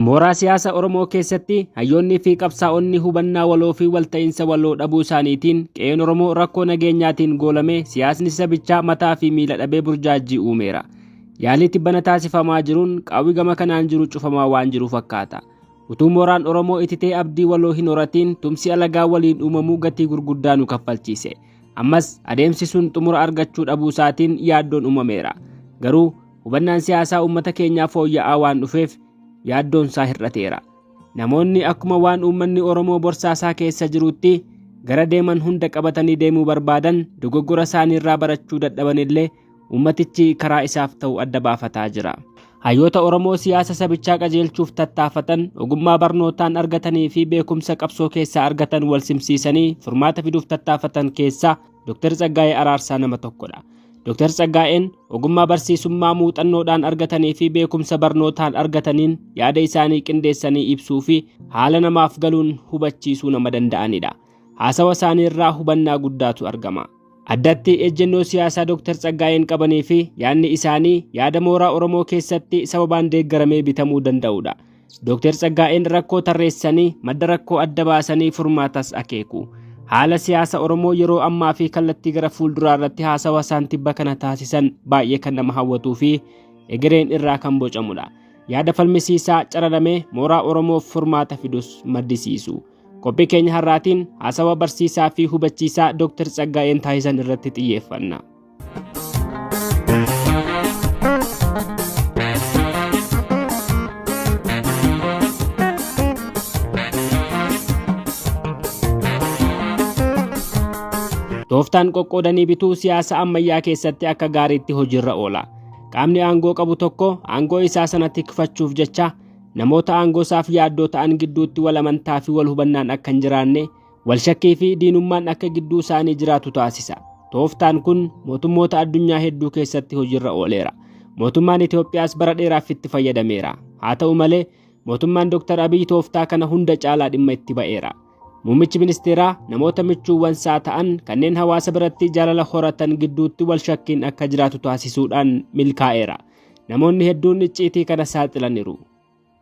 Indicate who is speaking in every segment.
Speaker 1: Mooraa siyaasa Oromoo keessatti hayyoonnii fi qabsaa'onni hubannaa waloo fi walta'iinsa waloo dhabuu isaaniitiin qe'een Oromoo rakkoo nageenyaatiin goolame siyaasni sabichaa mataa fi miila dhabee burjaajjii uumeera. Yaalii tibbana taasifamaa jiruun qaawwi gama kanaan jiru cufamaa waan jiru fakkaata. Utuu mooraan Oromoo ititee abdii waloo hin horatiin tumsi alagaa waliin uumamuu gatii gurguddaa nu kaffalchiise. Ammas adeemsi sun xumura argachuu dhabuu isaatiin yaaddoon uumameera. Garuu hubannaan siyaasaa uummata keenyaa fooyya'aa waan dhufeef yaaddoon isaa hir'ateera. Namoonni akkuma waan uummanni Oromoo borsaasaa keessa jirutti gara deeman hunda qabatanii deemuu barbaadan dogoggora isaaniirraa barachuu dadhabanillee uummatichi karaa isaaf ta'u adda baafataa jira. Hayyoota Oromoo siyaasa sabichaa qajeelchuuf tattaafatan ogummaa barnootaan argatanii fi beekumsa qabsoo keessaa argatan wal simsiisanii furmaata fiduuf tattaafatan keessaa Dr. Tsaggaayee Araarsaa nama tokkodha. Dr. Tsaggaayeen ogummaa barsiisummaa muuxannoodhaan argatanii fi beekumsa barnootaan argataniin yaada isaanii qindeessanii ibsuu fi haala namaaf galuun hubachiisuu nama danda'anidha. Haasawa isaanii irraa hubannaa guddaatu argama. Addatti ejjennoo siyaasaa Dr. Tsaggaayeen qabanii fi yaadni isaanii yaada mooraa Oromoo keessatti sababaan deeggaramee bitamuu danda'udha. Dr. Tsaggaayeen rakkoo tarreessanii madda rakkoo adda baasanii furmaatas akeeku. Haala siyaasa Oromoo yeroo ammaa fi kallattii gara fuulduraa irratti haasawa isaan tibba kana taasisan baay'ee kan nama hawwatuu fi egereen irraa kan bocamudha. Yaada falmisiisaa cararamee mooraa Oromoof furmaata fidus maddisiisu. Qophii keenya har'aatiin haasawa barsiisaa fi hubachiisaa Dr. Tsaggaayeen taasisan irratti xiyyeeffanna. Tooftaan qoqqoodanii bituu siyaasa ammayyaa keessatti akka gaariitti hojiirra oola. Qaamni aangoo qabu tokko aangoo isaa sana tikfachuuf jecha namoota aangoo isaaf yaaddoo ta'an gidduutti wal amantaa fi wal hubannaan akka hin jiraanne Wal shakkii fi diinummaan akka gidduu isaanii jiraatu taasisa. Tooftaan kun mootummoota addunyaa hedduu keessatti hojiirra ooleera. Mootummaan Itoophiyaas bara dheeraaf itti fayyadameera. Haa ta'u malee, mootummaan Dr. Abiy tooftaa kana hunda caalaa dhimma itti ba'eera. Muummichi ministeeraa namoota michuuwwan isaa ta'an kanneen hawaasa biratti jaalala horatan gidduutti wal shakkiin akka jiraatu taasisuudhaan milkaa'eera. Namoonni hedduun icciitii kana saaxilaniiru.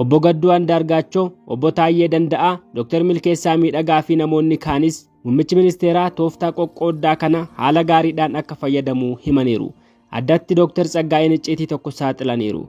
Speaker 1: Obbo Gadduu Andaargaachoo, Obbo Taayyee Danda'aa, Dr. Milkeessaa Miidhagaa fi namoonni kaanis muummichi ministeeraa tooftaa qoqqooddaa kana haala gaariidhaan akka fayyadamu himaniiru. Addatti Dr. Tsaggaayeen icciitii tokko saaxilaniiru.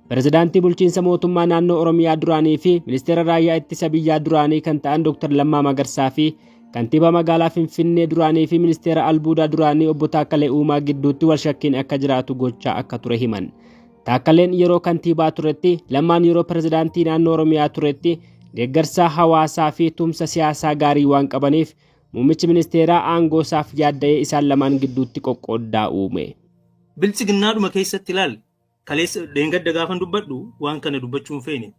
Speaker 1: Pirezidaantii bulchiinsa mootummaa naannoo Oromiyaa duraanii fi ministeera raayyaa ittisa biyyaa duraanii kan ta'an Dr. Lammaa Magarsaa fi kantiibaa magaalaa Finfinnee duraanii fi ministeera albuudaa duraanii obbo Taakkalee Uumaa gidduutti wal shakkiin akka jiraatu gochaa akka ture himan. Taakkaleen yeroo kantiibaa turetti, Lammaan yeroo pirezidaantii naannoo Oromiyaa turetti deeggarsa hawaasaa fi tumsa siyaasaa gaarii waan qabaniif muummichi ministeeraa aangoo isaaf yaadda'ee isaan lamaan gidduutti qoqqooddaa uume.
Speaker 2: Biltsiginnaadhuma keessatti ilaal kaleessa dheengadda gaafan dubbadhu waan kana dubbachuu hin feene.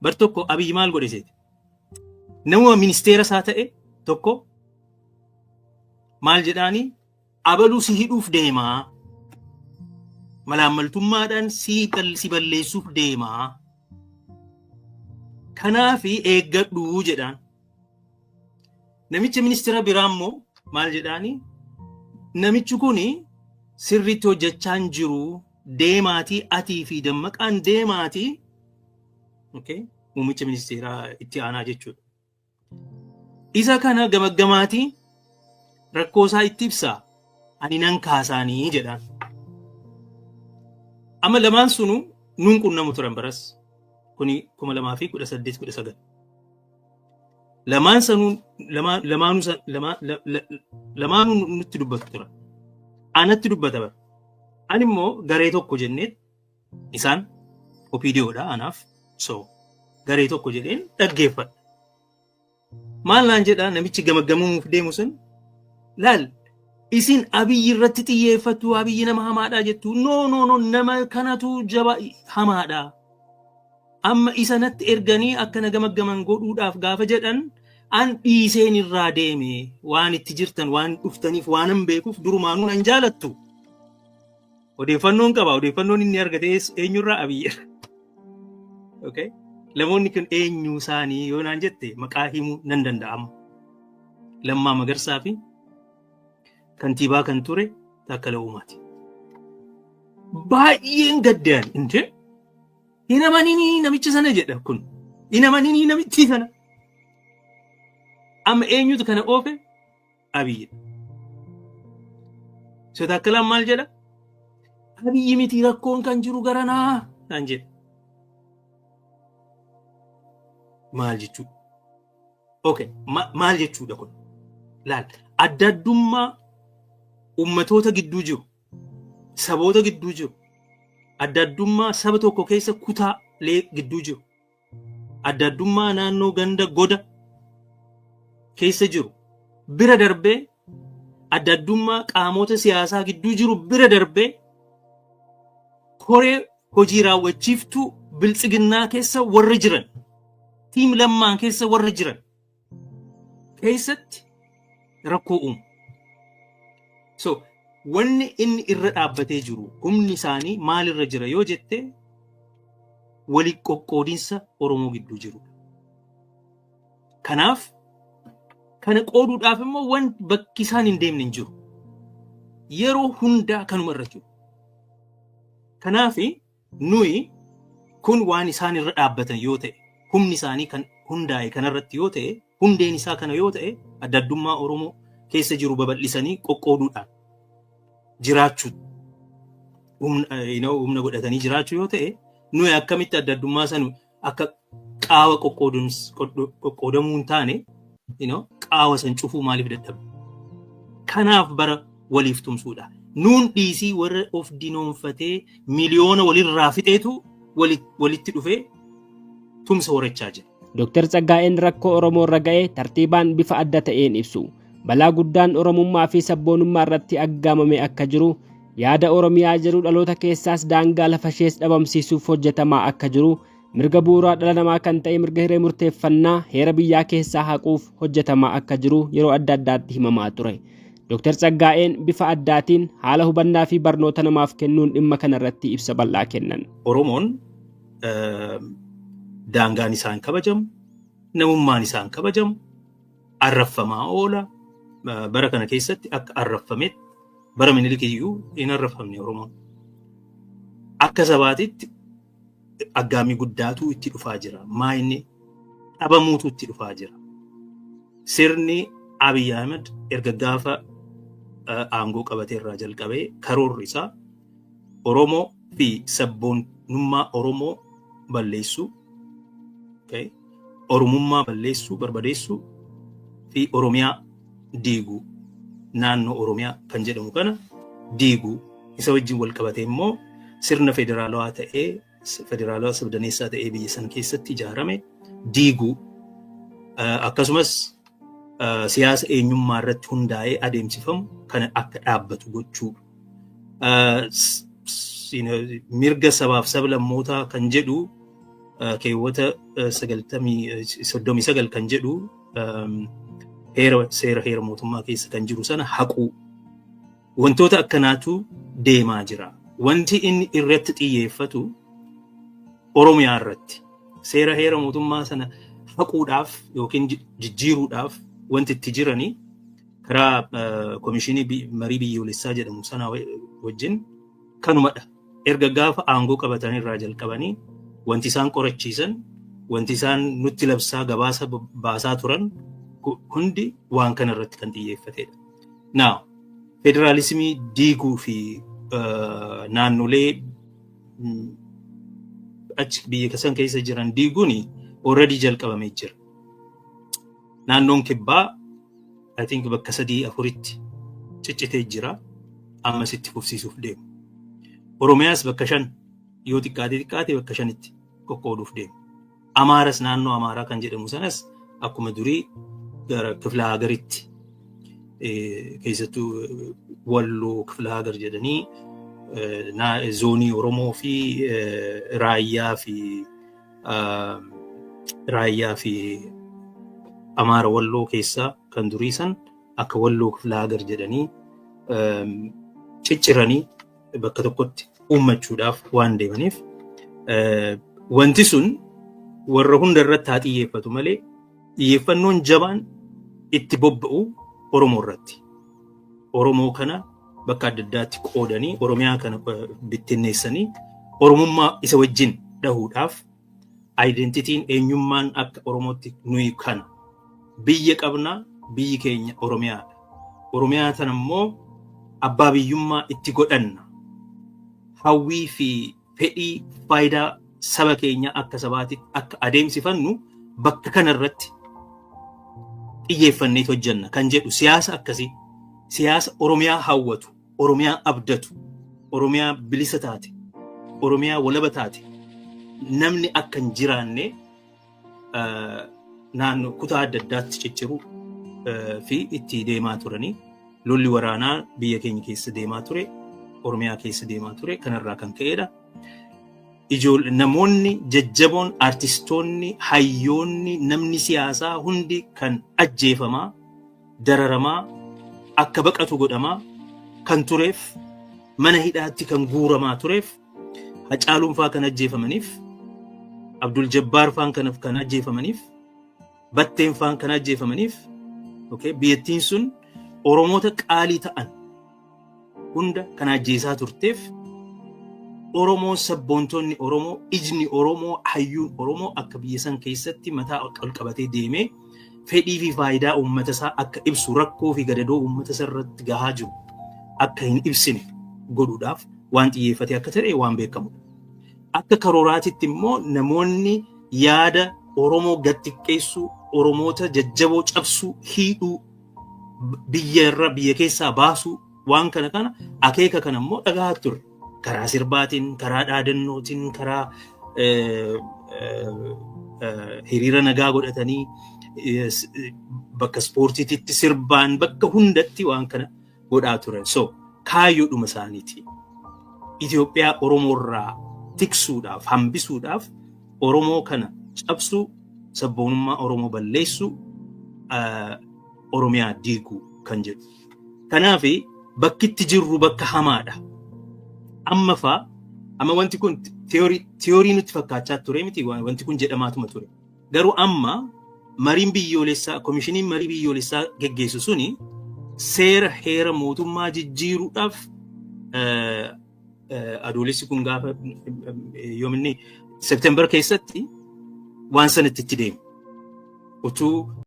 Speaker 2: Bar tokko Abiyyi maal godhe seete? Namuma ministeera isaa ta'e tokko maal jedhaanii abaluu si hidhuuf deemaa. Malaammaltummaadhaan si balleessuuf deemaa. Kanaaf eeggadhu jedhaan. Namicha ministeera biraa immoo maal jedhaanii namichi kun sirriitti hojjechaa hin jiru deemaatii atii fi dammaqaan deemaatii muummicha ministeeraa itti aanaa jechuudha. Isa kana gamaggamaatii rakkoo isaa itti ibsaa ani nan kaasaanii jedhaan. Amma lamaan sunu nuun qunnamu turan baras kuni 2018 19. Lamaan sanuu lamaanuu lamaanuu nutti dubbatu turan. Anatti dubbata bara. Ani immoo garee tokko jennee isaan OPDOdha anaaf so garee tokko jedheen dhaggeeffadha. Maal naan jedha namichi gamaggamuuf deemu sun laal isin Abiyyi irratti xiyyeeffattu Abiyyi nama hamaadha jettu no no no nama kanatu jaba hamaadha. Amma isa natti erganii akka na gamaggaman godhuudhaaf gaafa jedhan an dhiiseen irraa deeme waan itti jirtan waan dhuftaniif waanan beekuuf durumaanuu nan jaalattu. Odeeffannoon qaba. Odeeffannoon inni argate eenyurraa Abiyyi. Okay? Namoonni kun eenyu isaanii yoo naan jette maqaa himuu nan danda'ama. Lammaa Magarsaa fi kantiibaa kan ture Taakkala Uumaati. Baay'een gaddaan intee hin amanini namicha sana jedha kun. Hin amaninii namittii sana. Amma eenyutu kana oofe? Abiyyi. So Taakkalaan maal jedha? Abiyyi miti, rakkoon kan jiru garanaa naan jedhe. Maal jechuudha? Okay, maal jechuudha kun? Laal, adda addummaa ummatoota gidduu jiru, saboota gidduu jiru, adda addummaa saba tokko keessa kutaalee gidduu jiru, adda addummaa naannoo ganda goda keessa jiru bira darbee, adda addummaa qaamota siyaasaa gidduu jiru bira darbee, koree hojii raawwachiiftuu Biltsiginnaa keessa warra jiran, Team Lammaa keessa warra jiran keessatti rakkoo uumu. So wanni inni irra dhaabbatee jiru, humni isaanii maalirra jira yoo jette, wali qoqqoodinsa Oromoo gidduu jirudha. Kanaaf kana qooduudhaaf immoo wanti bakki isaan hin deemne hin jiru. Yeroo hundaa kanuma irra jiru. Kanaaf nuyi kun waan isaan irra dhaabbatan yoo ta'e, humni isaanii kan hundaa'e kanarratti yoo ta'e, hundeen isaa kana yoo ta'e, adda addummaa Oromoo keessa jiru babal'isanii qoqqooduudhaan jiraachuu, humna godhatanii jiraachuu yoo ta'e, nuyi akkamitti adda addummaa sana akka qaawa qoqqoodamuu hin taane, qaawa san cufuu maaliif dadhabne? Kanaaf bara waliif tumsuudha. Nuun dhiisii, warra of dinoonfatee miliyoona walirraa fixeetu walitti dhufee tumsa horachaa jira.
Speaker 1: Dr. Tsaggaa'een rakkoo Oromoo irra ga'e tartiibaan bifa adda ta'een ibsu. Balaa guddaan Oromummaa fi sabboonummaa irratti aggaamame akka jiru, yaada Oromiyaa jedhu dhaloota keessaas daangaa lafa ishees dhabamsiisuuf hojjetamaa akka jiru, mirga bu'uuraa dhala namaa kan ta'e mirga hiree murteeffannaa heera biyyaa keessaa haquuf hojjetamaa akka jiru yeroo adda addaatti himamaa ture. Dr. Tsaggaa'een bifa addaatiin haala hubannaa fi barnoota namaaf kennuun dhimma kanarratti ibsa bal'aa kennan.
Speaker 2: Oromoon daangaan isaan kabajamu, namummaan isaan kabajamu, arraffamaa oola. Bara kana keessatti akka arraffametti bara Minilik iyyuu hin arraffamne Oromoon. Akka sabaatitti aggaamii guddaatu itti dhufaa jira. Maa inni dhabamuutu itti dhufaa jira. Sirni Abiy Ahmed erga gaafa aangoo qabatee irraa jalqabee karoorri isaa Oromoo fi sabboonummaa Oromoo balleessuu, Oromummaa balleessuu, barbadeessuu fi Oromiyaa diiguu, naannoo Oromiyaa kan jedhamu kana diiguu, isa wajjin wal qabatee immoo sirna federaalawaa ta'ee, federaalawaa sabdaneessaa ta'ee biyya san keessatti ijaarame diiguu, akkasumas siyaasa eenyummaa irratti hundaa'ee adeemsifamu kana akka dhaabbatu gochuu. Mirga sabaaf sablammootaa kan jedhu keewwata 39 kan jedhu heera seera heera mootummaa keessa kan jiru sana haquu. Wantoota akkanaatu deemaa jira. Wanti inni irratti xiyyeeffatu Oromiyaa irratti seera heera mootummaa sana haquudhaaf yookiin jijjiiruudhaaf wanti itti jiranii karaa komishinii marii biyyoolessaa jedhamu sana wajjin kanumadha. Erga gaafa aangoo qabatan irraa jalqabanii wanti isaan qorachiisan, wanti isaan nutti labsaa gabaasa baasaa turan hundi waan kana irratti kan xiyyeeffatedha. Now, federaalismii diiguu fi naannolee achi biyya san keessa jiran diiguun already jalqabamee jira. Naannoon kibbaa, I think, bakka sadii afuritti ciccitee jira. Ammas itti fufsiisuuf deemu. Oromiyaas bakka shan, yoo xiqqaate xiqqaate bakka shanitti qoqqooduuf deemu. Amaaras, naannoo Amaaraa kan jedhamu sanas akkuma durii gara kifla hagaritti, keessattuu Walloo kifla hagar jedhanii, zoonii Oromoo fi Raayyaa fi Amaara Walloo keessaa kan durii san akka Walloo kifla hagar jedhanii cicciranii bakka tokkotti uummachuudhaaf waan deemaniif, wanti sun warra hunda irratti haa xiyyeeffatu malee, xiyyeeffannoon jabaan itti bobba'u Oromoo irratti. Oromoo kana bakka adda addaatti qoodanii, Oromiyaa kana bittinneessanii, Oromummaa isa wajjin dhahuudhaaf Identityn, eenyummaan akka Oromootti nuyi kana. Biyya qabna, biyyi keenya Oromiyaadha. Oromiyaa tana immoo abbaa biyyummaa itti godhanna. Hawwii fi fedhii faayidaa saba keenya akka sabaatitti akka adeemsifannu bakka kanarratti xiyyeeffannee hojjenna kan jedhu, siyaasa akkasii, siyaasa Oromiyaa hawwatu, Oromiyaa abdatu, Oromiyaa bilisa taate, Oromiyaa walaba taate namni akka hin jiraanne naannoo kutaa adda addaatti cicciruu fi itti deemaa turanii, lolli waraanaa biyya keenya keessa deemaa ture, Oromiyaa keessa deemaa ture kanarraa kan ka'edha. Namoonni jajjaboon, artistoonni, hayyoonni, namni siyaasaa hundi kan ajjeefamaa, dararamaa, akka baqatu godhamaa kan tureef, mana hidhaatti kan guuramaa tureef, Hacaaluun faa kan ajjeefamaniif, Abdul Jabbaar faan kan ajjeefamaniif, Batteen faan kan ajjeefamaniif, biyyattiin sun Oromoota qaalii ta'an hunda kan ajjeesaa turteef, Oromoo, sabboontonni Oromoo, ijni Oromoo, hayyuun Oromoo akka biyya san keessatti mataa ol qabatee deemee fedhii fi faayidaa uummata isaa akka ibsu, rakkoo fi gadadoo uummata isaa irratti gahaa jiru akka hin ibsine godhuudhaaf waan xiyyeeffatee akka ta'e waan beekamudha. Akka karooraatitti immoo namoonni yaada Oromoo gad xiqqeessuu, Oromoota jajjaboo cabsuu, hiidhuu, biyya irra biyya keessaa baasuu, waan kana kana akeeka kana immoo dhagahaa turre. Karaa sirbaatiin, karaa dhaadannootiin, karaa hiriira nagaa godhatanii, bakka ispoortiitti sirbaan, bakka hundatti waan kana godhaa turan. So kaayyoodhuma isaaniiti. Itoophiyaa Oromoorraa tiksuudhaaf, hambisuudhaaf, Oromoo kana cabsuu, sabboonummaa Oromoo balleessuu, Oromiyaa diiguu kan jedhu. Kanaaf bakki itti jirru bakka hamaadha. Amma faa amma wanti kun theory nutti fakkaachaa ture miti, wanti kun jedhamaatuma ture. Garuu amma mariin biyyoolessaa, komishiniin marii biyyoolessaa geggeessu suni seera heera mootummaa jijjiiruudhaaf Adoolessi kun gaafa yoominni September keessatti waan sanatti itti deemu. Utuu